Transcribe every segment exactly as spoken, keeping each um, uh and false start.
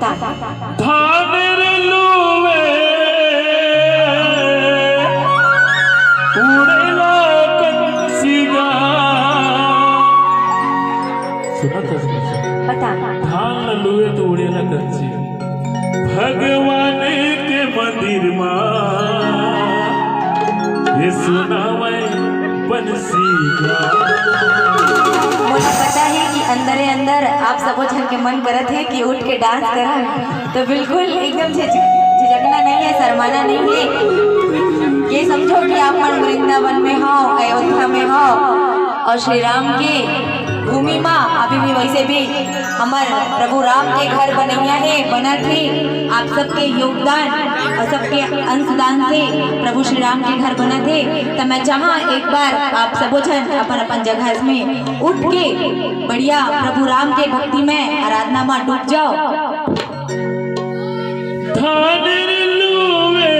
धान रे लुवे उड़ेला कंसिया। सुना था? बता। धान ल लुवे तो उड़ेला कंसिया। भगवान के मंदिर मा ये सुनावै बंसी गा। मोला पता हे कि अंदरे अंदर आप सबो झन के मन करत हे कि उठ के डांस करन, तो बिल्कुल एकदम झिझ-, झिझकना नहीं है, शर्माना नहीं है। ये समझो कि आप मन वृंदावन में हो, अयोध्या में हो और श्री राम के भूमि मा अभी भी वैसे भी हमर प्रभु राम के घर बनैया हे, बनत हे। आप सबके योगदान और सबके अंशदान से प्रभु श्री राम के घर बनत हे। त मैं चाहा एक बार आप सबो झन अपन अपन जगह में उठ के बढ़िया प्रभु राम के भक्ति में आराधना मा डूब जाओ। धान रे लुवे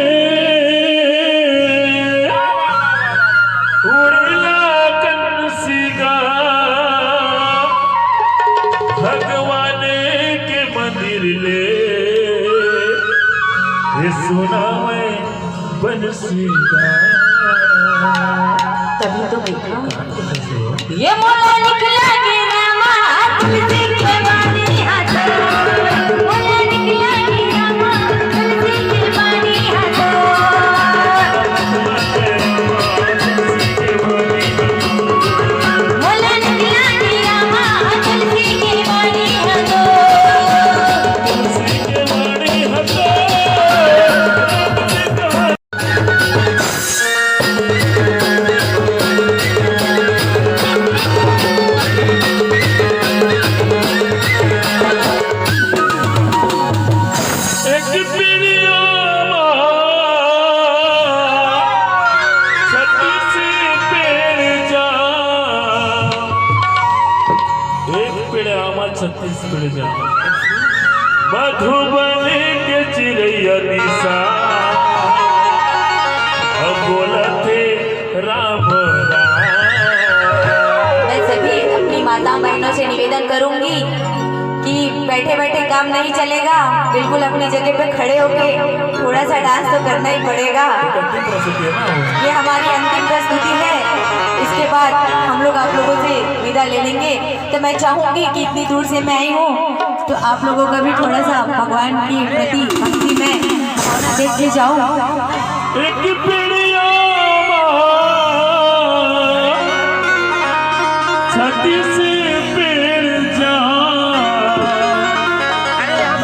उड़ेला कंसिया। भगवान के मंदिर ले ये सुनावै बंसी गा। तभी तो बेटा। ये मोला निकला के रामा, तुलसी के बानी हाथ। मोला निकला के रामा, तुलसी के बानी हाथ। मोला निकला के रामा, तुलसी के बानी हाथ। एक पीढ़िया मा छत्तीस पेड़ जा, एक पीढ़िया मा छत्तीस पेड़ जा, मधुबन के चिरैया निशा अब बोलत हे राम राम। मैं सभी अपनी माता बहनों से निवेदन करूंगी कि बैठे बैठे काम नहीं चलेगा, बिल्कुल अपनी जगह पे खड़े होके थोड़ा सा डांस तो करना ही पड़ेगा। ये हमारी अंतिम प्रस्तुति है, इसके बाद हम लोग आप लोगों से विदा ले लेंगे। तो मैं चाहूंगी कि इतनी दूर से मैं आई हूँ, तो आप लोगों का भी थोड़ा सा भगवान के प्रति भक्ति में भावना देख के जाऊं। एक पीढ़िया मा छत्तीस पेड़ जा,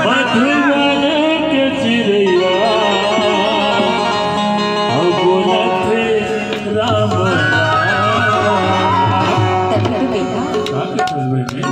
मधुबन के चिरैया अब बोलत हे राम राम। तभी तो बेटा। का के तस्वीर में?